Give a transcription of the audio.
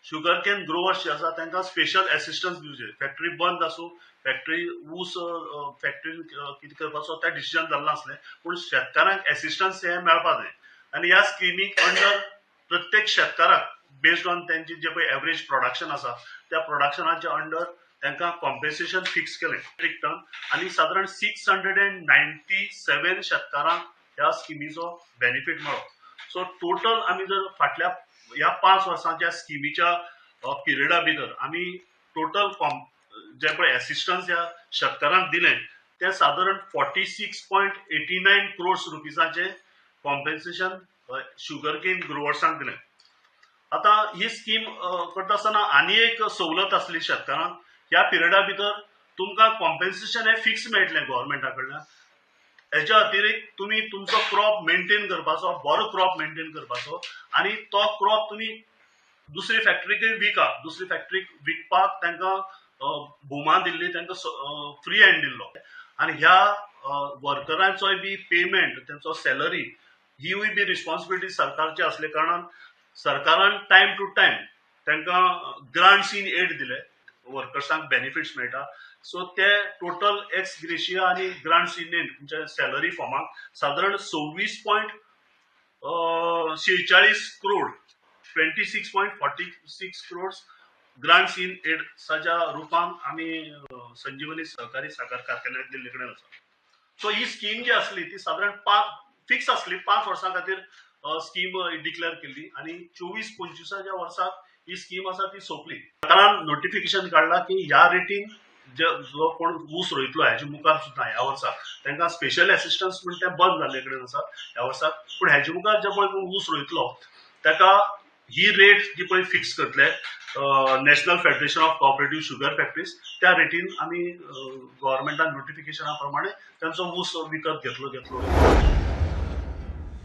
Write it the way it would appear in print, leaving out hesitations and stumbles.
Sugar can growers जे आसा तांकां special assistance दिवचे. फॅक्टरी बंद आसूं, फॅक्टरी ऊस फॅक्टरी कितें करपाचो तें डिसिजन जाल्लें आसलें, पूण शेतकारांक एसिस्टन्स हें मेळपा जाय. आनी ह्या स्किमीक अंडर प्रत्येक शेतकाराक बेस्ड ऑन तेंची जे पळय एवरेज प्रोडक्शन आसा, त्या प्रोडक्शनाच्या अंडर तांकां कॉम्पेन्सेशन फिक्स केलें मेट्रीक टन आनी सादारण 697 शेतकारांक ह्या स्किमीचो बेनिफीट मेळ्ळो. सो टोटल आमी जर फाटल्या ह्या 5 वर्सांच्या स्किमीच्या पिरियडा भितर आमी टोटल जे पळय एसिस्टन्स ह्या शेतकारांक दिलें तें सादारण 46.89 क्रोर्स रुपीजाचें कॉम्पेन्सेशन शुगर केन ग्रोवर्सांक दिलें. आतां ही स्कीम करता आसतना आनी एक सवलत आसली शेतकारांक. ह्या पिरियडा भितर तुमकां कॉम्पेन्सेशन हें फिक्स मेळटलें गव्हर्मेंटा कडल्यान. हेच्या अतिरिक्त तुमी तुमचो क्रॉप मेंटेन करपाचो, बरो क्रॉप मेंटेन करपाचो आनी तो क्रॉप तुमी दुसरी फॅक्टरीकय विका. दुसरी फॅक्टरीक विकपाक तांकां भोवमान दिल्ली, तांकां फ्री हँड दिल्लो. आनी ह्या वर्करांचोय बी पेमेंट, तेंचो सॅलरी हिवूय बी रिस्पॉन्सिबिलिटी सरकारची आसले कारणान सरकारान टायम टू टायम तांकां ग्रांट्स इन एड दिले. वर्कर्सांक बेनिफिट्स मेळटा. सो ते टोटल एक्स ग्रेशिया आनी ग्रांट्स इन एड म्हणजे सॅलरी फॉर्माक सादारण 26.46 crore, 26.46 crores grants in एड्साच्या रुपान आमी संजीवनी सहकारी साखर कारखान्याक दिल्ले कडेन आसा. सो ही स्कीम जी आसली ती सादारण 5 फिक्स आसली. 5 वर्सां खातीर स्कीम डिक्लेअर केल्ली आनी 24-25च्या वर्साक ही स्कीम आसा ती सोंपली. सरकारान नोटिफिकेशन काडला की ह्या रेटीन जे जो कोण ऊस रोयतलो हेजे मुखार सुद्दां ह्या वर्साक तांकां स्पेशल एसिस्टन्स म्हण तें बंद जाल्ले कडेन आसा ह्या वर्साक, पूण हेजे मुखार जे पळय कोण ऊस रोयतलो ताका ही रेट जी पळय फिक्स करतले National Federation of Cooperative Sugar Factories, त्या रेटीन आमी गव्हर्मेंटान नोटिफिकेशना प्रमाणे तांचो ऊस विकत घेतलो घेतलो.